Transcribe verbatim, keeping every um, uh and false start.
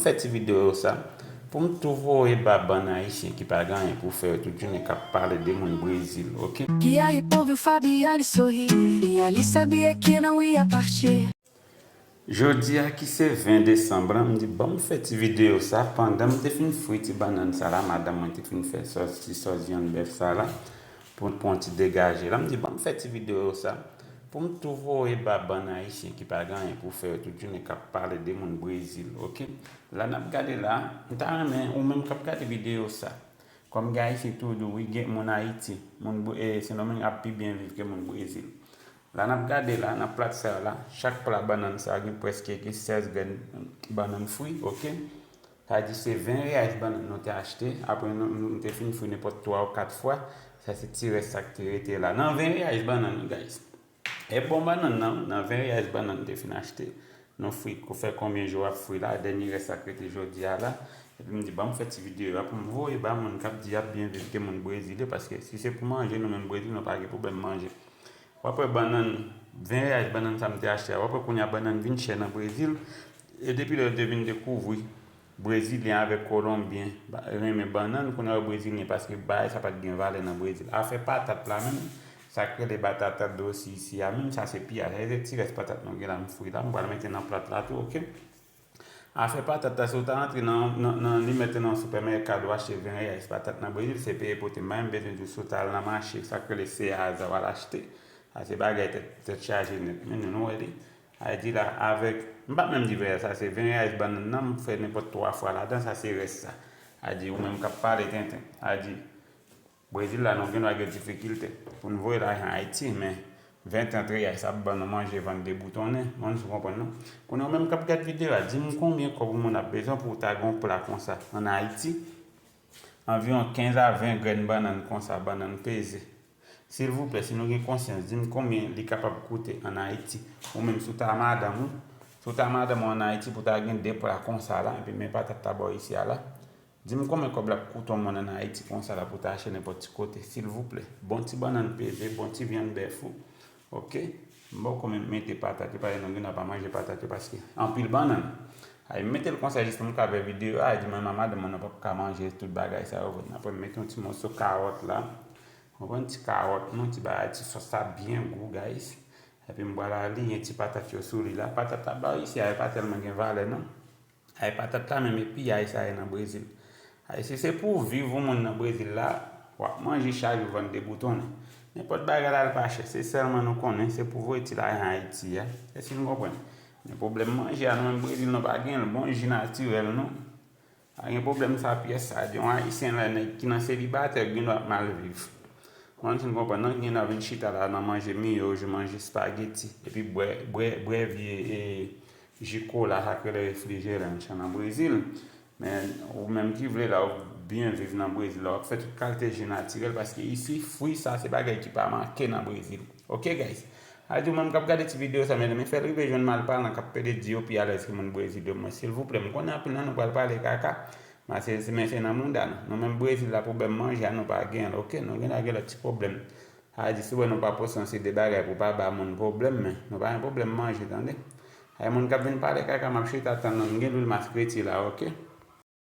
Fè ti videyo sa pou m tou voye ba bann ayisyen ki pa gen anyen pou fè yo tout jounen k ap pale de moun Brezil, oke? E aí, povo, Fabiane sorri. E ali sabia que não ia partir. Jodi a ki se ven desanm lan, m di ban m fè ti videyo sa pandan m te fin fri ti bannann sa la, madanm mwen te fin fè sòs, ti sòs vyann bèf sa la, pou, pou yon ti degaje la. M di ban m fè ti videyo sa pou m tou voye ba bann ayisyen ki pa gen anyen pou fè yo tout jounen k ap pale de moun Brezil, oke? La n ap gade la, m ta renmen ou menm k ap gade videyo sa. Kòm gen ayisyen tou di w, wi, gen moun Ayiti, moun Bre- eh, Sendomeng ap pi byen viv ke moun Brezil. La n ap gade la, nan plat sa yo la, chak pla bannann sa gen prèske gen sèz grenn bannann fri, oke? Sa di se ven reyais bannann nou te achte, apre nou, nou te fin fri nenpòt twa ou kat fwa, sa se ti rès sa k te rete la. Nan ven reyais bannann, guys. E bon bannann nan, nan ven reyais bannann te fin achte. Nou fri, kou fè konbyen jou ap fri la, dènye rès sa k rete jodi a la. Epi m di ban m fè ti videyo a pou m voye ba moun k ap di y ap byen viv ke moun Brezil yo, paske si se pou manje, nou menm Brezil nou pa gen pwoblèm manje. W ap wè bannann, ven reyais bannann sa m te achte a, w ap wè kounye a bannann vin chè nan Brezil. E depi lè yo te vin dekouvri Brezilyen avèk Kolonbyen renmen bannann, kounye a yo Brezilyen, paske bagay sa pa t gen valè nan Brezil. Afè patat la menm, sa k rele batata doce isi a menm, sa se piyay. Sa se ti rès patat nou gen la m fri la, m pral mete nan plat la tou, oke? Afè patat la, si w ta rantre nan, nan, nan limèt nan yon sipèmèkado achte ven reyais patat nan Brezil, se peye pote. M pa menm bezwen di w si w ta al nan mache, sa k rele Ceasa, w al achte. Sa se bagay tèt, tèt chaje nèt. Men nou, nou wè li. A di la, avèk, m pa menm di ven reyais, sa se ven reyais bannann nan, m fè nenpòt twa fwa ladan, sa se rès sa. A di, ou menm k ap pale tenten. A di, Brezil la, nou gen dwa gen difikilte pou n voye lajan Ayiti, men ven trant reyais ap ban nou manje vant deboutonnen. Mwen, si w konprann non. Kounye a, ou menm k ap gad videyo a, di m konbyen kòb yon moun ap bezwen pou w ta gen yon pla konsa ann Ayiti? Anviwon kenz a ven grenn bannann konsa, bannann peze. Silvouplè, si nou gen konsyans, di m konbyen li kapab koute ann Ayiti. Ou menm, si w ta madanm ou, si w ta madanm ou ann Ayiti pou w ta gen de pla konsa la, epi men patat la ba w isi a la. Di m konbyen kòb l ap koute yon moun ann Ayiti konsa la pou w ta achte nenpòt ti kote, silvouplè. Bon ti bannann peze, bon ti vyann bèf ou, oke? M poko menm mete patat yo, paske nou gen dwa pa manje patat yo, paske anpil bannann. Ay, m mete l konsa jis pou m ka fè videyo a, di mwen, madanm mwen, nou p ap ka manje tout bagay sa yo vre. Apre m mete yon ti moso kawòt la, konprann, ti kawòt, non, ti bagay, ti sòs sa byen gou, guys. Epi m pral aliyen ti patat yo sou li la. Patat la ba w isi a, e pa tèlman gen valè, non. Ay, patat la menm, e piyay sa ye nan Brezil. Ay, si se pou w viv yon moun nan Brezil la, w ap manje chak jou vant deboutonnen. Nenpòt bagay la, l pa chè. Se sèlman nou konnen, se pou voye ti lajan Ayiti a. Èske n konprann? Men pwoblèm manje a, nou menm Brezil, nou pa gen l. Bon ji natirèl, non. Pa gen pwoblèm sa pyès sa. Di yon Ayisyen la, nèg ki nan selibatè, gen dwa ap mal viv. Mwen, si n konprann, non, gen dwa vin chita la nan manje miyoj, manje spageti, epi bwè, bwè, bwè vye, e, ji kola, sa k rele refrigerante nan Brezil. Men, ou menm ki vle la, ou byen viv nan Brezil la, w ap fè tout kalite ji natirèl, paske isi, fwi sa, se bagay ki pa manke nan Brezil. Oke, guys? A di w menm k ap gade ti videyo sa, mezanmi, fè l rive jwenn malpalan k ap pede di yo pi alèz ke moun Brezil yo. Mwen, silvouplè, m konnen anpil nan nou pral pale kaka, men se, men se nan mouda nou. Nou menm Brezil la, pwoblèm manje a, nou pa gen l, oke? Nou gen dwa gen lòt ti pwoblèm. Sa vle di, si w wè nou pa poste yon seri de bagay pou pa ba moun pwoblèm, men nou pa gen pwoblèm manje, tande? Ay, moun k ap vin pale kaka, m ap chita tann nou. M gen lwil maskreti la, oke?